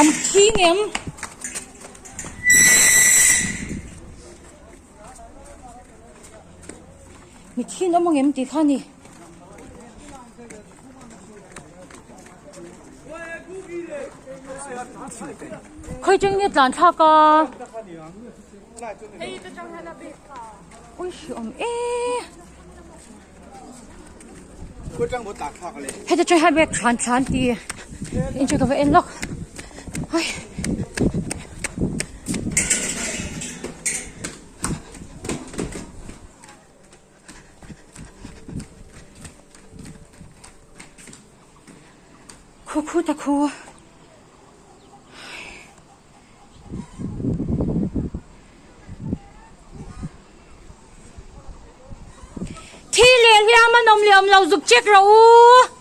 An thi ngem? Mi thi an awm angem tih kha a ni. Khawi cheng nge tlan thlak a? Ui hri awm e. Heta tang hian bag thlan thlan tih in chu ka va en lawk. Ai. Khu khu ta khu. Thi leh hliam an awm leh awm lo zuk check rawh u.